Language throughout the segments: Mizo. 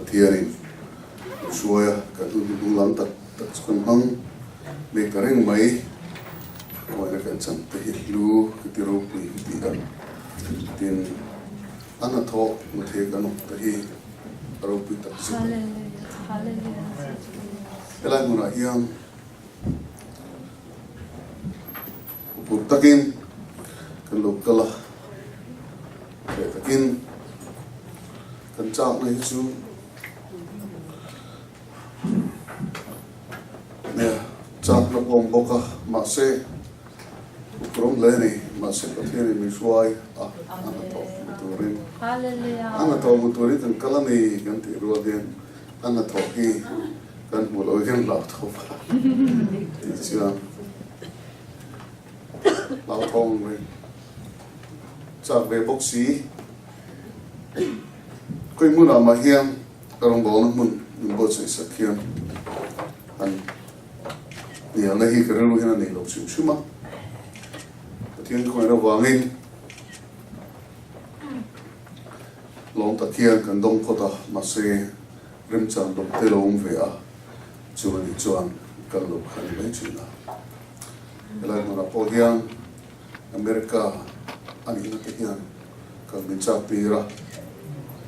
Pathianin min hruai a, kan hun hnuhnung lam tak tak chu kan hmang mek ta reng mai. Khawngaihna kan chan te hi hlu ka ti ropui ka ti a, tin a hnathawh hmu thei kan awm te hi a ropui tak zet a ni. Helai hmunah hian Upur takin kan lo kal a, hreh takin kan chakna hi chu nia chakna pawh awm bawk a, mahse upur awm hle a ni, mahse Pathianin min hruai a, a hnathawh hmu turin a hnathawh hmu turin kan kal a ni kan tih rual hian a hnathawh hi kan hmuh loh hian hlauthawp a tih chuan hlauthawng reng chak ve bawk si. Khawi hmunah mah hian ka rawngbawlna hmun min buatsaih sak hian an hnialna hi ka rilru hian a nei lo hrim hrim a. Pathian khawngaihna vangin lawm tak hian kan dawng phawt a, mahse remchang dawm te lo awm ve a. Chu anih chuan kal lo kha ni mai thin a. Helai hmunah pawh hian America a nihna te hian kal min chak tir a,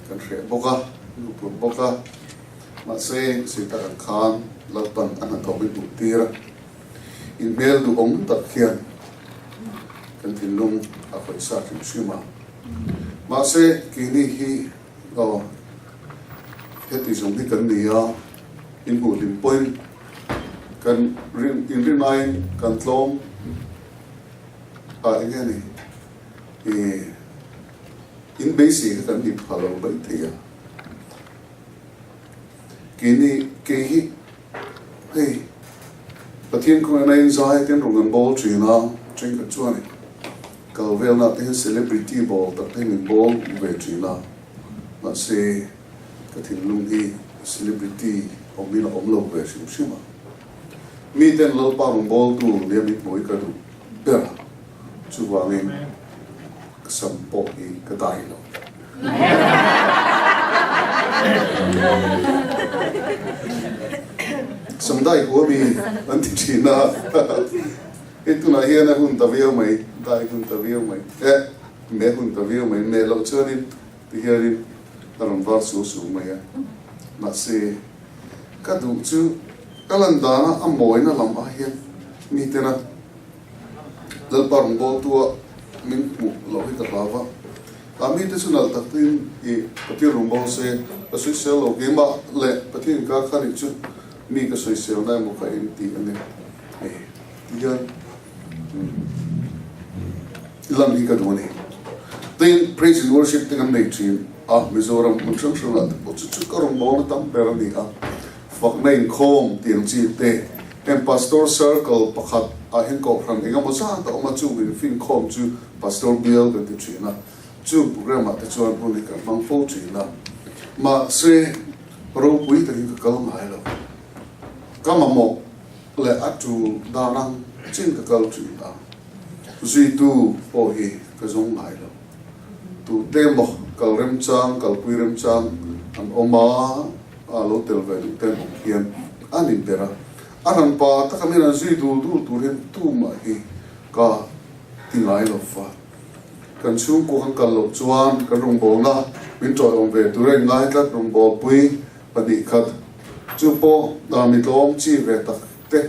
kan hreh bawk a, nu pur bawk a, mahse sita kan khan Lalpan a hnathawh min hmuh tir a, inhmel duhawm tak hian kan thinlung a khawih sa hrim hrim a. Mahse keini hi Aw, heti zawng hi kan ni a, inhmuh hlim pawhin kan rin inrinaiin kan tlawm a eng nge ni ih in beisei kha kan ni pha lo mai thei a, keini kei hi hei Pathian khawngaihna in zai te an rawn kan bawl thin a, thenkhat chuan Kal velna te hian celebrity ball tak te min bawl ve thin a, mahse ka thinlung hi celebrity awmin a awm lo ve hrim hrim a. Mi ten Lalpa rawn bawl tu nia min hmuh hi ka duh ber a, chuvangin ka sam pawh hi ka dai lo. Sam dai huami an ti thin a. Hei tunah hian a hun ta viau mai, dai hun ta viau mai, eh meh hun ta viau mai, meh loh chuanin ti hianin a rawn var suau suau mai a. Mahse, ka duh chu ka lan dana a mawina lam ah hian mitena Lalpa rawn bawltua min hmuh loh hi ka hlau va. A mite chu nalh tak tin i Pathian rawn bawl se ka sawisel lo keimah leh Pathian inkar kha nih chu mi ka sawiselna emaw ka inti a ni. Hei ti hian lan hi ka duh a ni. Tin, praise and worship te kan nei thin a, Mizoram hmun hrang hrangah te pawh chu chu ka rawn bawlna tam ber a ni a. Fakna inkhawm tih ang chi te, heng pastor circle pakhat ah hian kohhran eng emaw zat a awm a, chung infinkhawm chu pastor bial kan ti thin a, chung program ah te chuan hun hi kan hmang fo thin a. Mahse, ropui takin ka kal ngai lo. Ka mamawh. Leh a tul dan ang chin ka kal thin a, zuitu pawh hi ka zawng ngai lo. Tute emaw kal remchang, kalpui remchang an awm a, a lo tel ve duh te an awm hian an inber a. A hranpa taka min an zui dul dul tur hian tumah hi ka ti ngai lo va. Kan chhungkua kan kal loh chuan kan rawngbawlna min tawihawm ve tur a inngai tlat rawngbawlpui 2 khat chu pawh mi tlawm chi ve tak te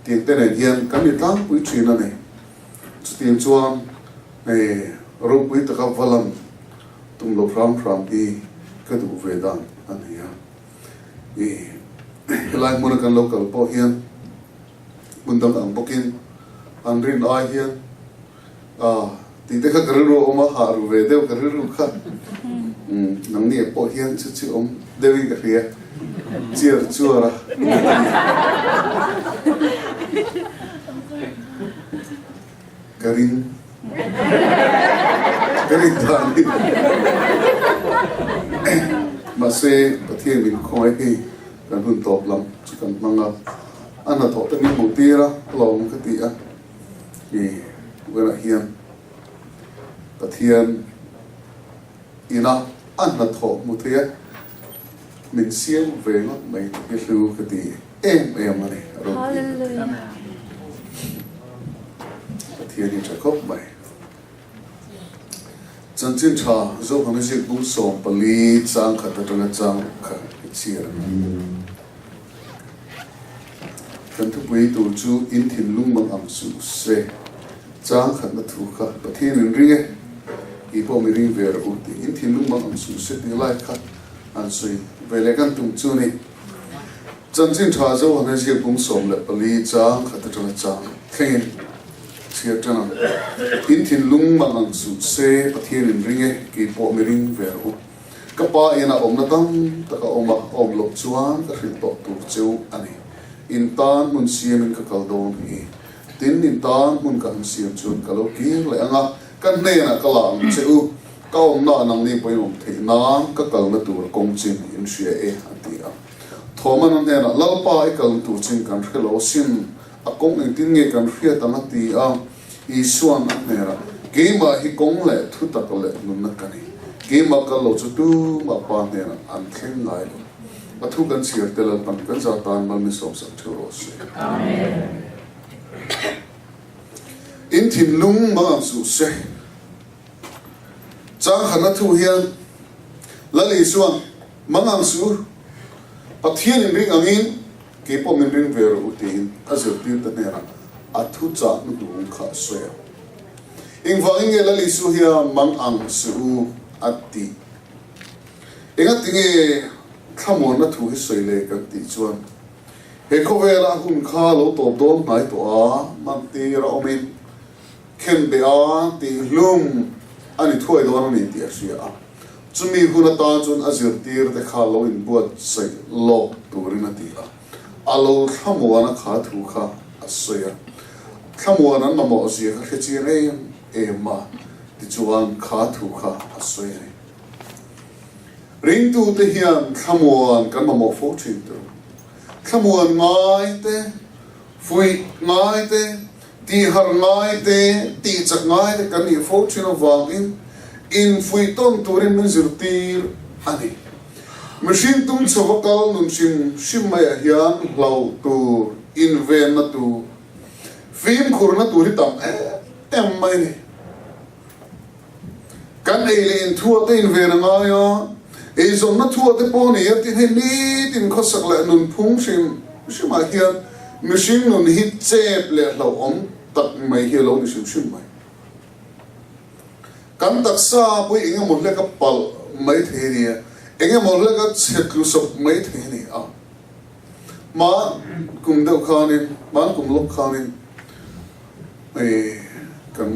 tiang te nen hian kan ni tlangpui thin a ni. Chutiang chuan hei ropui taka va lan tum lo hram hram hi ka duh ve dan a ni a. Ih helai hmuna kan lo kal pawh hian hmun dang ang bawkin an rin ai hian Ah, tih te kha ka rilru a awm a, hah ru ve deuh ka rilru kha. Umm, nangni ah pawh hian chu chu awm deuhin ka hria, chiar chuar a. Ka ring, ka ring dan hi. Mahse, Pathian min khawngaih hei kan hun tawp lam chu kan hmang a, a hnathawh te min hmuh tir a, a lawm ka ti a. Hi tunah hian Pathian ina a hnathawh hmu thei a, Min siam ve ngawt mai hi hlu ka ti em em a ni, a ropui ka ti. Pathian hi tha khawp mai. Chanchin tha Zohang ziak bung 14 chang khat atanga chang kha i chhiar ang. Kan thupui tur chu in thinlung mang ang suh se. Chang khatna thu kha Pathian in ring e, kei pawh mi ring ve rawh u tih in thinlung mang ang suh se tih lai kha an sawi ve leh kan tum chu ni. Chanchin tha Zohana ziak bung 14 chang khat atanga chang thlengin chhiar tan ang. In thinlung mang ang suh se, Pathian in ring e, kei pawh mi ring ve rawh u. Ka pa ina awmna tam tak a awm a, a awm loh chuan ka hrilh tawh tur cheu a ni. In tan hmun siamin ka kal dawn hi. Tin, in tan hmun ka han siam chuan ka lo kir leh ang a, ka hnenah ka la ang che u. Ka awmna nangni pawhin awm theih nan ka kalna tur kawng chin in hria e, a ti a. Thawman a hnenah, Lalpa, i kalna tur chin kan hre lo asin, a kawng engtin nge kan hriat ang? a ti a. Isua'n a hnenah, Keimah hi kawng leh thutak leh nunna ka ni. Keimah kal lo chu tumah Pa hnenah an thleng ngai lo. A thu kan chhiar te Lalpan kan za tan mal min sawmsak theuh rawh se. Amen. In thinlung mang ang suh se. Chang khatna thu hian Lal Isua'n mang ang suh, Pathian in ring angin Kei pawh min ring ve rawh u tiin a zirtirte hnenah a thuchah hnuhnung kha a sawi a. Engvangin nge Lal Isu hian mang ang suh u a tih? Engati nge thlamuanna thu hi sawi le kan tih chuan he khawvela hun kha lo tawp dawn hnai tawh a, mantir a awmin khenbeh a tihhlum a ni thuai dawn a ni tih a hria a. Chumi hun atan chuan a zirtirte kha lo inbuatsaih lawk turin a ti a, a lo thlamuan a kha thu kha a sawi a. Thlamuan an mamawh zia kha hre chiang em em a, tichuan kha thu kha a sawi a ni. Ringtute hian thlamuan kan mamawh fo thin tur. Thlamuan ngai te, fuih ngai te, Tihharh ngai te, tihchak ngai te kan nih fo thin avangin infuih tawn turin min zirtir a ni. Mihring tum chhova kal nun hrim hrim maiah hian hlauh tur, invenna tur, fimkhurna tur hi tam em em mai a ni. Kan ei leh in thuah te inven a ngai a, eizawnna thuah te pawh a ni a, tin hei nitin khawsak leh nunphung hrim hrimah hian mihring nun hi chep leh hlauhawm tak mai hi a lo ni hrim hrim mai. Kan taksa pawh hi eng emaw hlek a palh mai thei a ni a, eng emaw hlek a chhe tlu sawp mai thei a ni a. Hman kum deuh khanin, hman kum lawk khanin hei kan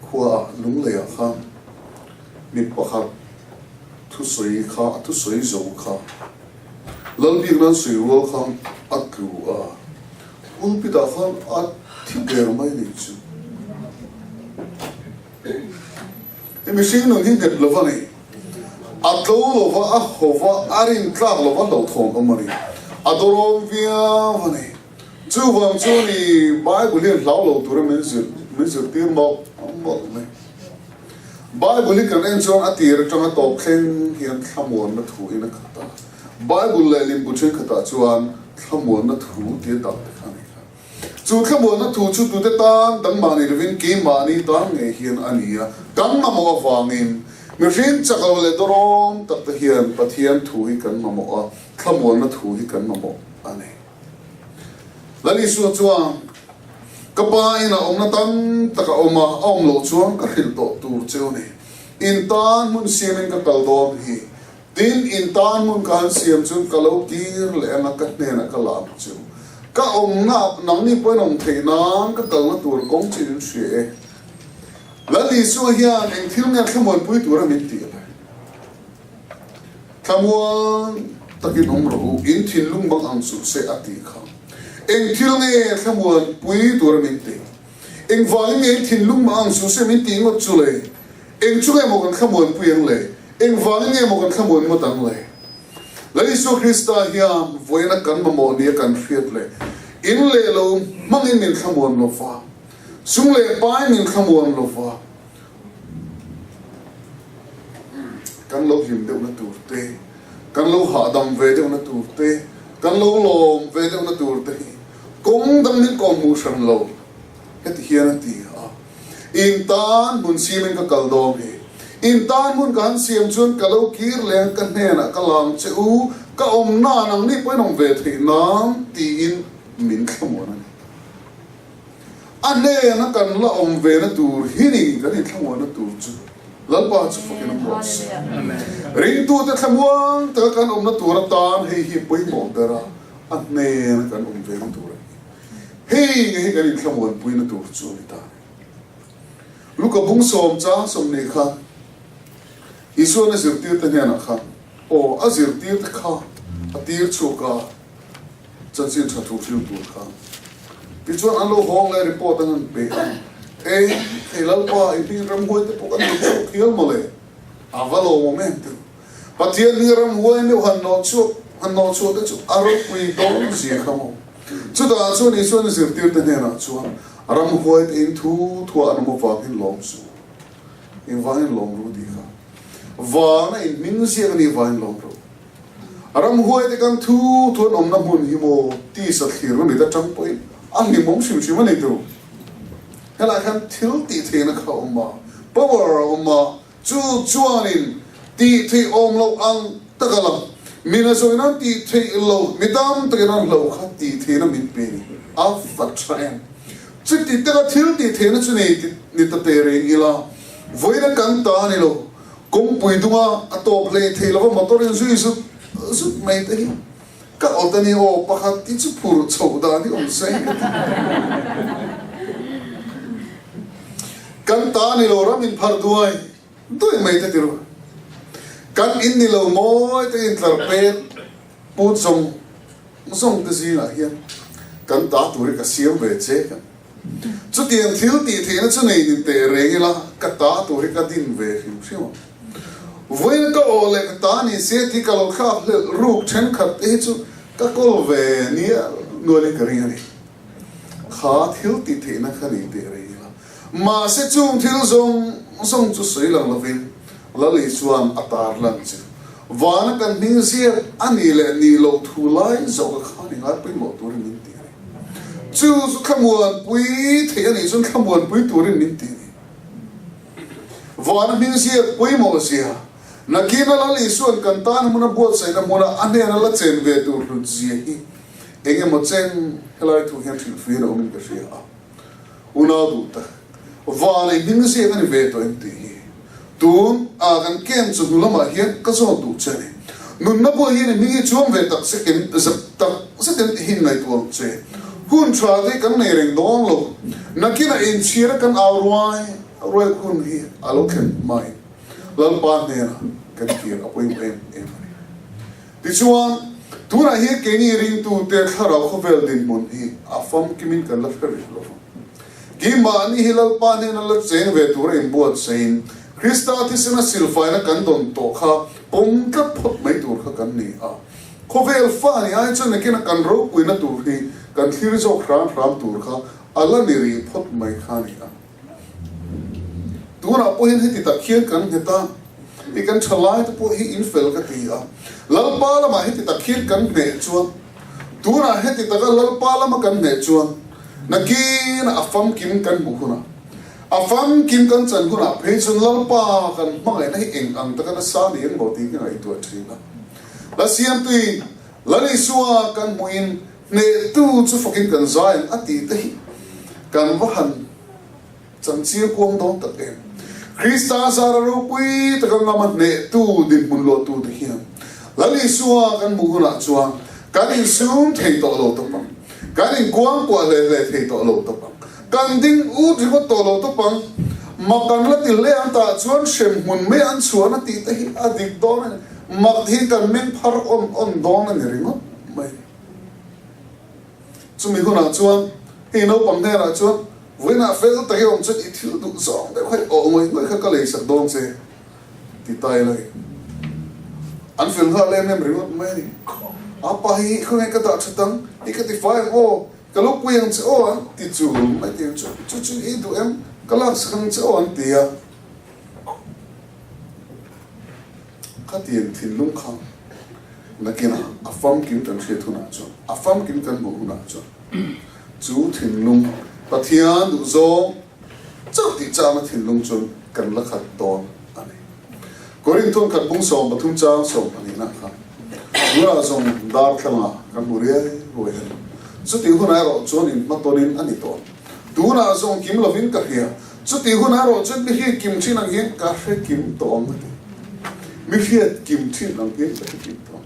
khuaah Lungleiah khan mi pakhat thusawi kha, a thusawi zo kha Lalbik nan sawi rual khan a tlu a, pulpit-ah khan a thi der mai nih chu. He mihring nun hi nghet lo va ni. A tlo lo va, a haw va, a rin tlak lo va hlauhthawn awm a ni. A dawrawm viau a ni. Chuvang chu ni Bible hian hlau lo tura min zir min zirtir mawlh mawlh mai. Bible hi kan en chuan a tir atanga tawp thleng hian thlamuanna thu in a khat a. Bible leh limbu thenkhatah chuan thlamuanna thu tia dah te kha a ni kha. Chu thlamuanna thu chu tute tan dangmah ni lovin keimahni tan ngei hian a ni a, kan mamawh avangin mihring chak lo leh dawrawm tak te hian Pathian thu hi kan mamawh a, thlamuanna thu hi kan mamawh a ni. Lal Isua chuan, Ka Pa inah awmna tam tak a awm a, a awm loh chuan ka hrilh tawh tur cheu ni. In tan hmun siamin ka kal dawn hi. Tin, in tan hmun ka han siam chuan ka lo kir leh ang a, ka hnenah ka la ang chu. Ka awmna, nangni pawhin awm theih nan ka kalna tur kawng chin in hria e. Lal Isua hian eng thil nge thlamuanpui tura min tih le? Thlamuan takin awm rawh u, in thinlung bang ang suh se a tih kha. Eng thil nge thlamuanpui tura min tih? Engvangin nge in thinlung bang ang suh se min tih ngawt chu le? Eng chu nge maw kan thlamuanpui ang le? Engvangin nge maw kan thlamuan ngawt ang le? Lal Isua Krista hian vawiina kan mamawh nia kan hriat leh in leh lo hmangin min thlamuan lo va, sum leh pain min thlamuan lo va, kan lo hlim deuhna tur te, Kan lo hahdam ve deuhna tur te, kan lo lawm ve deuhna tur te hi kawng dang min kawm hmuh hran lo. Heti hian a ti a, In tan hmun siamin ka kal dawn hi. In tan hmun ka han siam chuan ka lo kir leh ang, ka hnenah ka lang che u, ka awm nan ang ni pawhin awm ve theih nan tiin min thlamuan a ni. A hnena kan la awm ve na tur hi ni kan inthlamuanna tur chu Lalpa chu fakin awm rawh se. Ringtute thlamuang taka kan awmna tur atan hei hi pawimawh ber a, a hnena kan awm ve na tur a ni. Hei nge hi kan inthlamuanpuina tur chu a ni ta. Luka bung sawm chang 20 kha Isuan a zirtirte hnenah khan, Aw, a zirtirte kha a tir chhuak a, chanchin tha thu hril tur kha. Tichuan an lo hawng leh report an han pe a, E, hei Lalpa, i hming ramhuai te pawh kan lo chhuak hial mawle, a va lawmawm em tih. Pathian hming ramhuai meuh han nawh chhuak, han nawh chhuah te chu a ropui dawn zia kha maw. Chutah chuan Isuan a zirtirte hnenah chuan, Ramhuai te in thu thuah an awm avangin lawm suh. Engvangin lawm ru tih kha. Vana in hming ziak a nih vangin lawm ru. Ramhuai te kan thu thu an awmna hmun hi maw tisa thlirna mit atang pawhin a hlimawm hrim hrim a ni tu. Helaiah khan thil tih theihna kha a awm a, power a awm a, chu chuanin tih theih awm loh ang taka lang min a zawin an tih theih lo, mi tam takin an hlo kha tih theihna min pe ni a va tha em. Chuti taka thil tih theihna chu nei ni ta teh reng ila, vawiin a kan ta a ni lo. Kawngpui dunga a tawp hlei thei lova motor in zui zut zut mai te hi ka awt a ni aw, pakhat hi chu phur chhoh dan hi awm se ka ti. Kan ta ni lo ram in phar duai duai mai te ti ru. Kan in ni lo mawi te in tlar pet put zawng zawng te zingah hian kan ta tur hi ka siam ve che ka. Chutiang thil tih theihna chu nei nin teh reng ila, ka ta tur hi ka din ve hrim hrim a. Vawiin ka aw leh ka ta ni se tih ka lo thlak hlelh ruk thenkhat te hi chu ka kawl ve nia nualin ka ring a ni. Kha thil tih theihna kha nei teh reng ila. Mahse chung thil zawng zawng chu sawi lang lovin Lali chuan a tar lan chu vana kan hming ziak a nih leh nih loh thu lai zawk a khan i ngai pawimawh turin min ti a ni. Chu chu thlamuanpui theih a nih chuan thlamuanpui turin min ti a ni. Vana hming ziak pawimawh zia, nakina Lal Isua'n kan tan hmuna buatsaihna hmuna a hnena la chen ve tur hlut zia hi eng emaw chen helai thu hian hrilhfian a awmin ka hria a. Unau duh tak, van ei hming ziak a ni ve tawh em tih hi tun a kan camp chu hnu lamah hian ka zawt duh che a ni. Nunna pawh hian i hming hi chuang ve tak zet em tak zet em tih hi ngaihtuah ang che. Hun tha te hi kan nei reng dawn lo. Nakinah inchhir a kan au ruai ruai hun hi a lo thlen hmain Lalpa hnenah kan kir a pawimawh em em a ni. Tichuan, tunah hian keini ringtute thlarau khawvel dinhmun hi a famkimin kan la hre rih lo vang. Keimahni hi Lalpa hnena la cheng ve tura inbuatsaiin, Krista thisena silfaina kan dawn tawh kha pawm tlat phawt mai tur kha kan ni a. Khawvel fa ni ai chuan nakina kan ropuina tur hi kan thlir zawk hram hram tur kha a la ni rih phawt mai kha a ni a. Tunah pawh hian heti tak hian kan nghet a, i kan tha lai te pawh hi in fel ka ti a, Lalpa lamah heti tak hian kan hneh chuan, tunah heti taka Lalpa lama kan hneh chuan nakin a famkim kan hmuh hunah, a famkim kan chan hunah phei chuan Lalpa kan hmangaihna hi eng ang taka nasa ni ang maw tih ka ngaihtuah thin a. La Siamtui, Lal Isua kan hmuhin Hnehtu chu fakin kan zai ang a tih te hi kan va han changchir kuang dawn tak em. Krista zara ropui taka ngama hnehtu dinhmun luahtu te hian Lal Isua kan hmuh hunah chuan kan insum thei tawh lo tawp ang. Kan inkuangkuah hle hle thei tawh lo tawp ang. Kan ding ut ringawt tawh lo tawp ang. Mak kan la ti hle ang tah chuan hremhmun mai an chhuan a tih te hi a dik dawn a ni. Mak hi kan meng phar awn awn dawn a ni ringawt mai. Chumi hunah chuan hei naupang hnenah chuan, Vawiinah fel tak i awm chuan i thil duh zawng deuh kha i awh ngawih ngawih kha ka lei sak dawn che, ti ta ila i an fel nghal em em ringawt mai a ni. Apa hi khawnge ka dah that ang, i ka ti fai ang aw, ka lo pui ang che aw an ti chul mai tih ang chu, chu chu i duh em, ka lak sak ang che aw an ti a. Khatiang thinlung kha. Nakinah a famkim kan hriat hunah chuan, a famkim kan hmuh hunah chuan chu thinlung Pathian duhzawng chauh tih changna thinlung chuan kan la khat dawn a ni. Korinthon khat bung 13 chang 12 ah khan tunah zawng darthlangah kan hmu riai ruai a ni. Chutih hunah erawh chuan inhmatawnin a ni tawn. Tunah zawng kim lovin ka hria. Chutih hunah erawh chuan mi hriat kim thin ang hian ka hre kim tawh ang a ti. Mi hriat kim thin ang hian ka hre kim tawh ang.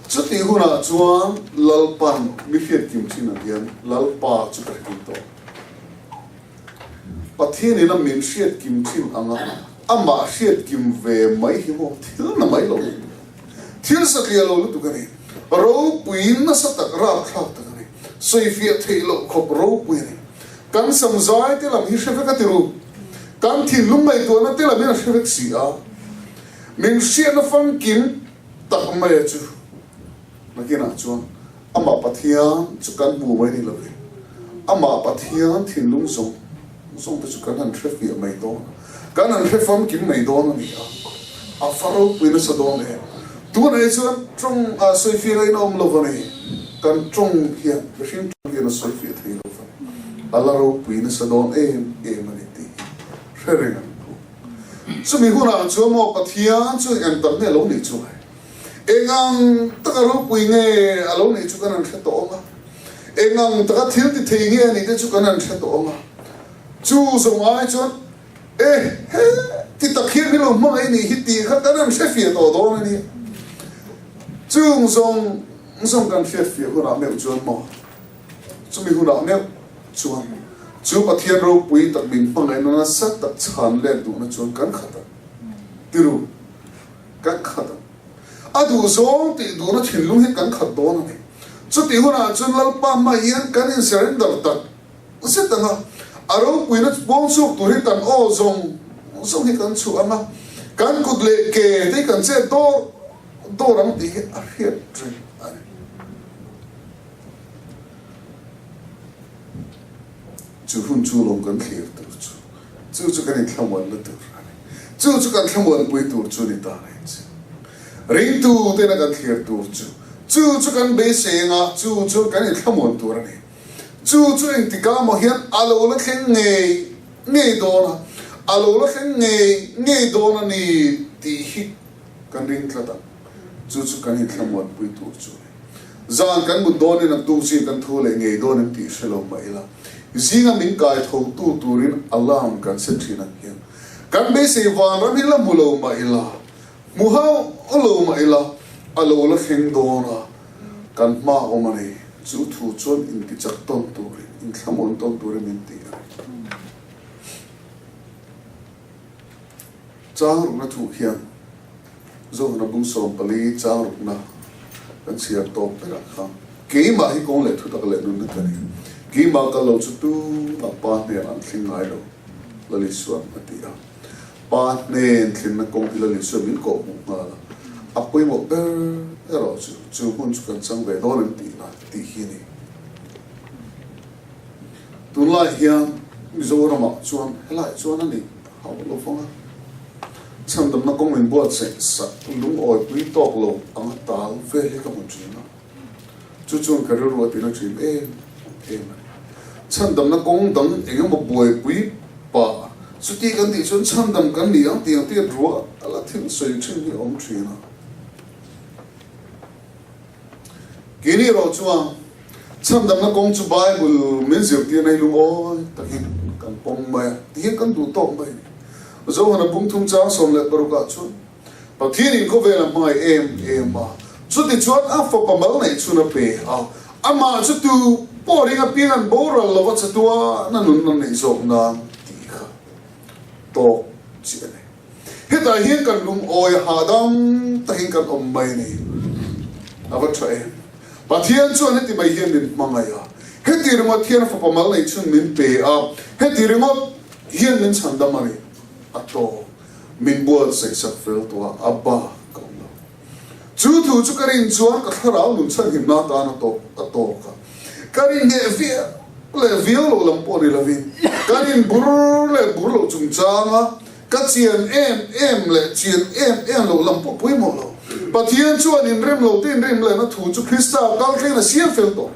Chutih hunah chuan Lalpan mi hriat kim thin ang hian Lalpa chu ka hre kim tawh ang. Pathianin a min hriat kim thin ang a, amah hriat kim ve mai hi maw thil na mai lo lutuk a ni. Thil satliah lo lutuk a ni. Ropui nasa tak rapthlak tak a ni. Sawifiah theih loh khawp ropui a ni. Kan samzai te lam hi hre vek a ti ru. Kan thinlung ngaihtuahna te lam hian a hre vek si a. Min hriatna famkim tak mai a chu. Nakinah chuan amah Pathian chu kan hmu mai ni lo ve. Amah Pathian thinlung zawng zawng te chu kan han hre fiah mai dawn a. Kan han hre famkim mai dawn a ni a. A fa ropui nasa dawn em. Tunah hi chuan tawng ah sawifiah ngaihna awm lo va ni. Kan tawng hian, mihring tawng hian a sawifiah thei lo va. A la ropui nasa dawn em em a ni tih hi hre reng ang u. Chumi hunah chuan maw Pathian chu eng tak nge a lo nih chu ai? Eng ang taka ropui nge a lo nih chu kan han hre tawh ang a, eng ang taka thil ti thei nge a nih te chu kan han hre tawh ang a. Chu zawng ai chuan e he ti tak hian min lo hmangaih nih hi tih kha kan han hre fiah tawh dawn a ni. Chung zawng zawng kan hriat fiah hunah meuh chuan maw Chumi hunah meuh chuan chu Pathian ropui tak min hmangaihna nasa tak chhan let duhna chuan kan khat ang. Tiru, kan khat ang. A duhzawng tih duhna thinlung hi kan khat dawn a ni. Chutih hunah chuan Lalpa hmai hian kan in surrender tak zet ang a, a ropuina buang chhuak tur hi kan aw zawng zawng hi kan chhuah ang a, kan kut leh ke te hi kan chet dawr dawr ang tih hi a hriat reng a ni. Chu hun chu lawm kan thlir tur chu, chu chu kan inthlamuanna tur a ni. Chu chu kan thlamuanpui tur chu ni ta reng chu. Ringtu tena kan thlir tur chu, chu chu kan beisei anga chu chu kan inthlamuan tur a ni. Chu chu engtikah maw hian a lo la thleng ngei ngei dawn a, a lo la thleng ngei ngei dawn a ni tih hi kan ring tlat ang. Chu chu kan inthlamuanpui tur chu a ni. Zan kan mut dawnin a tuk zing kan thu leh ngei dawn em tih hre lo mah ila, zinga min kai thotu turin alarm kan set thin ang hian kan beisei vanram hi la hmu lo mah ila, hmu hauh lo mah ila a lo la thleng dawn a, kan hma awm a ni. Chu thu chuan intichak tawn turin, inthlamuan tawn turin min ti a ni. Chang rukna thu khian Zohna bung 14 chang rukna kan chhiar tawp berah khan keimah hi kawng leh thutak leh nunna ka ni. Keimah kal lo chu tumah Pa hnen an thleng ngai lo, Lal Isuan a ti a. Pa hnen thlenna kawng hi Lal Isuan min kawh hmuh nghal a, a pawimawh ber erawh chu chu hmun chu kan chang ve dawn em tihna tih hi a ni. Tunlai hian Mizoramah chuan helaiah chuan a ni hauh lo vang a, chhandamna kawng min buatsaih sak lungawipui tawk lo anga tal vel hi ka hmu thin a, chu chuan ka rilru a tina thin em em a ni. Chhandamna kawng dang eng emaw buaipui pah chuti kan tih chuan chhandam kan ni ang tih ang tiat ruah a la thil sawi thin hi a awm thin a. Keini erawh chuan chhandamna kawng chu Bible min zirtirna hi lungawi takin kan pawm mai a, tihian kan duh tawk mai a ni. Johana bung thum chang 16 ah chuan Pathian in khawvel a hmangaih em em a, chuti chuan a fapa mal neih chhun a pe a, amah chu tu pawh ring apiang an boral lova chatuan a nunna neih zawk nan tih kha tawk chiah a ni. Hetah hian kan lungawi hahdam takin kan awm mai a ni. A va tha em? Pathian chuan heti mai hian min hmangaih a, heti ringawt hian a fapa mal nei chhun min pe a, heti ringawt hian min chhandam a ni. A tawk. Min buatsaih sak fel tawh a, a ba ka awm lo. Chu thu chu ka rin chuan ka thlarau nun chhanhimna atan a tawk a tawk a. Ka rin hneh viau leh viau loh lam pawh ni lovin, ka rin bur leh bur loh chungchanga ka chian em em leh chian em em loh lam pawh pawimawh lo. Pathian chuan inrem lo te inrem lehna thu chu Krista kal thlengin a siam fel tawh.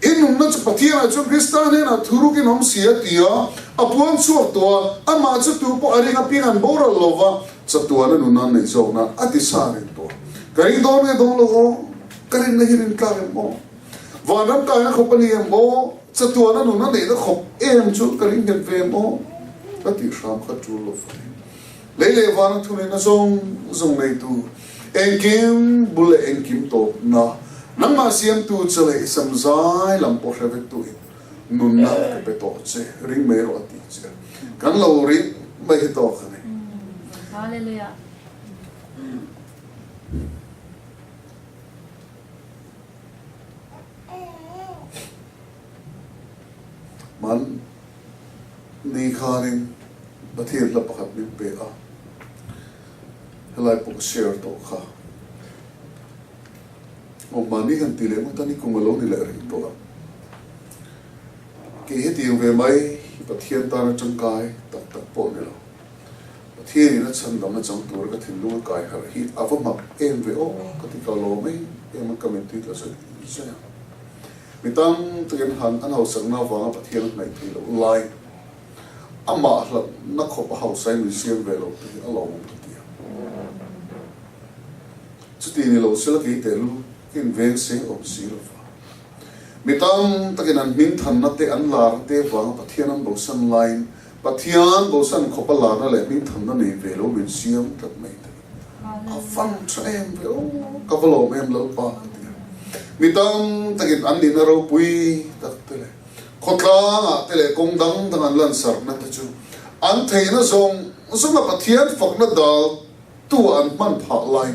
In nunna chu Pathianah chuan Krista hnenah thuruk in awm si a ti a, a puang chhuak tawh a, amah chu tu pawh a ring apiang an boral lo va, chatuana nunna an neih zawk nan a ti sa reng tawh. Ka ring dawn nge dawn lo aw? Ka rinna hi rin tlak em aw? Vanram kaina khawp a ni em aw? Chatuana nunna neihna khawp em chu ka ring nghet ve em aw? Ka tih hram kha tul lo fai. Lei leh vana thuneihna zawng zawng neitu, engkim bul leh engkim tawpna, nangmah siamtu che leh i sam zai lam pawh hre vek tuin nunna ka pe tawh che, ring mai rawh a ti che. Kan lo ring mai hi tawk a ni. Hallelujah. Man ni khanin Pathian hla pakhat min pe a, helai pawh ka share tawh kha. Aw mahni han ti leh ngawt a, nikum a lo ni leh reng tawh a. Kei hetiang ve mai hi Pathian tana tangkai tak tak pawh ni lo. Pathianin a chhandamna chang tura ka thinlung a kai harh hi a va mak em ve aw ka ti ka lawm em em a, ka mittui tla zawih zawih a. Mi tam takin han an hausakna avanga Pathian a hnaih theih loh lai, amah hlatna khawp a hausa in min siam ve lo te hi a lawmawm ka ti a. Chuti ni lo sela kei tehlul ka inveng seng awm si lo va. Mi tam takin an hming thanna te an larna te avanga Pathian an bosan laiin Pathian bosan khawpa larna leh hmingthanna nei ve lo min siam tlat mai te hi a van tha em ve aw, ka va lawm em Lalpa ka ti a. Mi tam takin an nihna ropui tak te leh khawtlangah te leh kawng dang dang an lansarna te chu an theihna zawng zawnga Pathian fakna dal Tu an hman phah lai?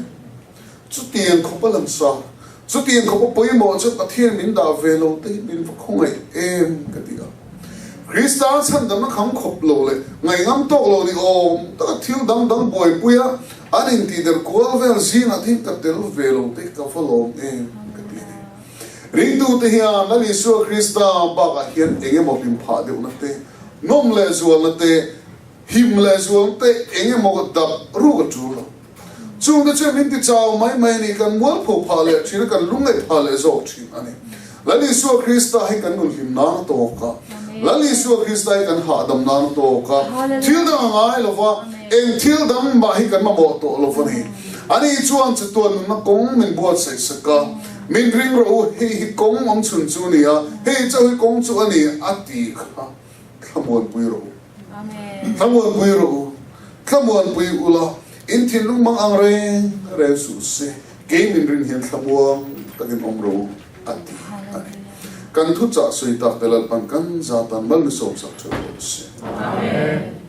Chutiang khawpa lansa, chutiang khawpa pawimawh chu Pathian min dah ve lo te hi min va khawngaih em ka ti a. Krista chhandamna kham khawp lo leh ngaihngam tawk lo ni awm taka thil dang dang buaipui a an intihder kual vel zingah te hi ka tel ve lo te hi ka va lawm em ka ti a ni. Ringtute hian Lal Isua Krista bakah hian eng emaw hlim phah deuhna te, nawm leh zualna te, Him leh zuam te eng emaw dap ruk a tul lo. Chungte chuan min ti chau mai mai a ni, kan mualpho phah leh thin a, kan lungngaih phah leh zawk thin a ni. Lal Isua Krista hi kan nun hlim nan a tawk a, Lal Isua Krista hi kan hahdam nan a tawk a, thil dang a ngai lo va, eng thil dang mah hi kan mamawh tawh lo va ni. Ani chuan chatuan nunna kawng min buatsaih sak a, Min ring rawh u, hei hi kawng awm chhun chu a ni a, hei chauh hi kawng chu a ni a ti kha thlamuanpui rawh u. Thlamuanpui rawh u, thlamuanpui ula, in thinlung mang ang reng reng suh se, kei min rin hian thlamuang takin awm rawh u, a ti a ni. Kan thuchah sawi tak te Lalpan kan zatan mal mi sawmsak theuh rawh se. Amen.